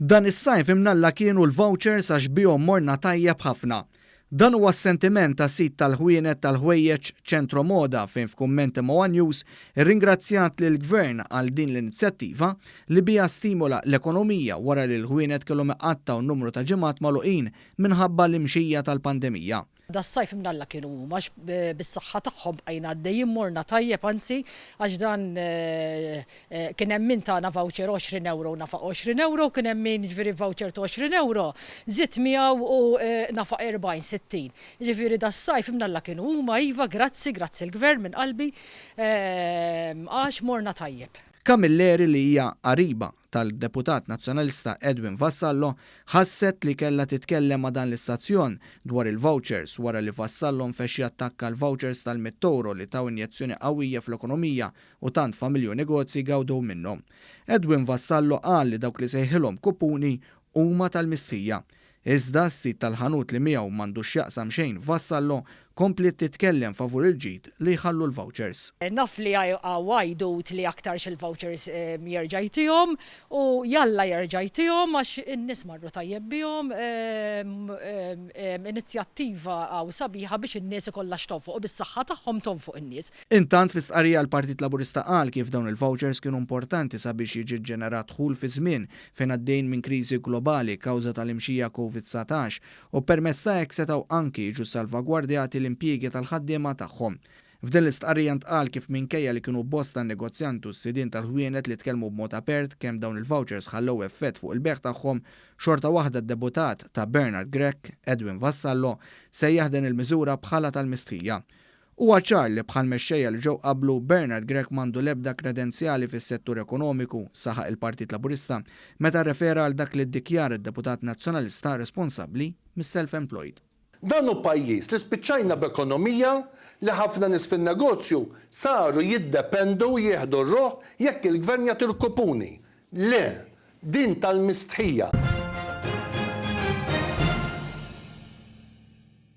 Dan is-sajf imnalla kienu l-vouchers għax bihom morna tajjeb ħafna. Dan huwa s-sentiment ta' sid tal-ħwienet tal-ħwejjeġ Centro Moda fejn f'kummenti ma' one News irringrazzjat lill-Gvern għal din l-inizjattiva li biha stimola l-ekonomija wara li l-ħwienet kellhom iqattgħu numru ta' ġimgħat magħluqin minħabba l-imxija tal-pandemija. Das-sajf imnalla kienu huma għax bis-saħħa tagħhom bqajna għaddejjin morna tajjeb anzi għax dan kien hemm min tana voucher 20 ewro u nafaq 20 ewro u kien hemm min jiġifieri voucher ta' 20 ewro żied miegħu u nafaq 40, 60. Jiġifieri das-sajf imnalla kienu huma iva grazzi, grazzi l-Gvern minn qalbi għax morna tajjeb. Camilleri li hija qariba tal-Deputat Nazzjonalista Edwin Vassallo ħasset li kellha titkellem ma' dan l-istazzjon dwar il-vouchers wara li Vassallo nfexx jattakka l-vouchers tal-mitt ewro li taw injezzjoni qawwija fl-ekonomija u tant familji u negozji gawdew minnhom. Edwin Vassallo qal li dawk li sejħilhom kupuni huma tal-mistħija. Iżda s-sid tal-ħanut li miegħu m'għandux x'jaqsam xejn Vassallo kompliet titkellem favur il-ġid li jħallu l-vouchers. Naf li hawn għajdut li aktarx il-vouchers jerġa' jtihom u jalla jerġa' jtihom għax in-nies marru tajjeb bihom. Inizjattiva hawn sabiħa biex in-nies ikollha x'tonfoq u bis-saħħa tagħhom tonfoq in-nies. Intant fi stqarrija l-Partit Laburista qal kif dawn il-vouchers kienu importanti sabiex jiġi ġġenerat dħul fi żmien fejn għaddejjin minn kriżi globali kawża tal-imxija Covid 19 u permezz ta' hekk setgħu anki jiġu salvagwardjati l-impjiegi tal-ħaddiema tagħhom. F'din l-istqarrija ntqal kif minkejja li kienu bosta n-negozjanti u s-sidien tal-ħwienet li tkellmu b'mod apert kemm dawn il-vouchers ħallew effett fuq il-bejgħ tagħhom, xorta waħda d-Deputat ta' Bernard Grech, Edwin Vassallo, sejjaħ din il-miżura bħala tal-mistħija. Huwa ċar li bħal mexxejja li ġew qablu, Bernard Grech m'għandu l-ebda kredenzjali fis-settur ekonomiku, saħaq il-Partit Laburista meta rrefera għal dak li ddikjara d-Deputat Nazzjonalista responsabbli mis-self-employed. Dan hu pajjiż li spiċċajna b'ekonomija li ħafna nies fin-negozju saru jiddependu u jieħdu r-ruħ jekk il-Gvern jagħti l-kupuni. Le! Din tal-mistħija.